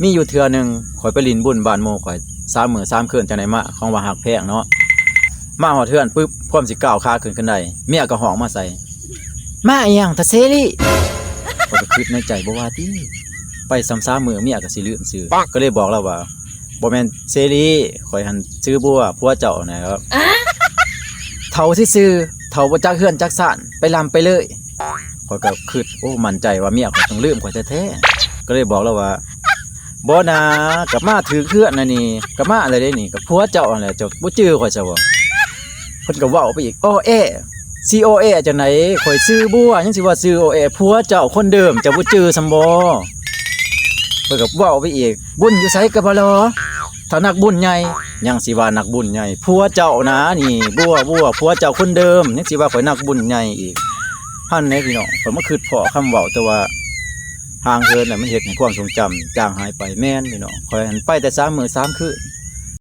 ມີຢູ່ເທື່ອໜຶ່ງ ຂ້ອຍໄປຫຼິ້ນບຸນບ້ານໝູ່ຂ້ອຍ ສາມມື້ສາມຄືນ ຈັ່ງໄດ້ມາ ຂອງວ່າຮັກແພງເນາະ. ມາຮອດເຮືອນປຶບ ພວມຊິກ້າວຂາຂຶ້ນຂັ້ນໄດ ເມຍກໍຮ້ອງມາໃສ່ "ມາອີ່ຫຍັງທະເສລີ?" ຂ້ອຍກໍຄິດໃນໃຈ ບໍ່ວ່າຕິ ໄປສອງສາມມື້ ເມຍກໍຊິລືມຊື່ ກໍເລີຍບອກລາວວ່າ "ບໍ່ແມ່ນເສລີ ຂ້ອຍຫັ້ນຊື່ບົວ ຜົວເຈົ້າຫັ້ນແຫຼະ ເຖົ້າຊື່ໆ ເຖົ້າບໍ່ຈັກເຮືອນຈັກຊານ ໄປລ່ຳໄປເລີຍ." ຂ້ອຍກໍຄິດ ໂອ້ ໝັ້ນໃຈວ່າເມຍຂ້ອຍຕ້ອງລືມຂ້ອຍແທ້ໆ ກໍເລີຍບອກລາວວ່າ "ບໍ່ນາ ກໍມາຖືກເຮືອນແລ້ວນີ້ ກໍມາແລ້ວເດ້ນີ້ ກໍຜົວເຈົ້າຫັ້ນແຫຼະ ເຈົ້າບໍ່ຈື່ຂ້ອຍຊະບໍ?" ເພິ່ນກໍເວົ້າໄປອີກ "ອໍແອ້ ຊິອໍແອ້ຈັ່ງໃດ ຂ້ອຍຊື່ບົວ ຍັງຊິວ່າຊື່ອໍແອ້ ຜົວເຈົ້າຄົນເດີມ ເຈົ້າບໍ່ຈື່ຊຳບໍ?" ເພິ່ນກໍເວົ້າໄປອີກ "ບຸນຢູ່ໃສກໍບໍ່ລໍ ຖ້ານັກບຸນໃຫຍ່ ຍັງຊິວ່ານັກບຸນໃຫຍ່ ຜົວເຈົ້ານານີ້ບົວ ບົວ ຜົວເຈົ້າຄົນເດີມ ຍັງຊິວ່າຂ້ອຍນັກບຸນໃຫຍ່ອີກ." ຫັ້ນແຫຼະພີ່ນ້ອງ ຂ້ອຍມາຄິດພໍ້ຄຳເວົ້າ ແຕ່ວ່າຫ່າງເຫີນແລ້ວ ມັນເຮັດໃຫ້ຄວາມຊົງຈຳຈາງຫາຍໄປ. ແມ່ນພີ່ນ້ອງ ຂ້ອຍຫັ້ນໄປແຕ່ສາມມື້ສາມຄືນ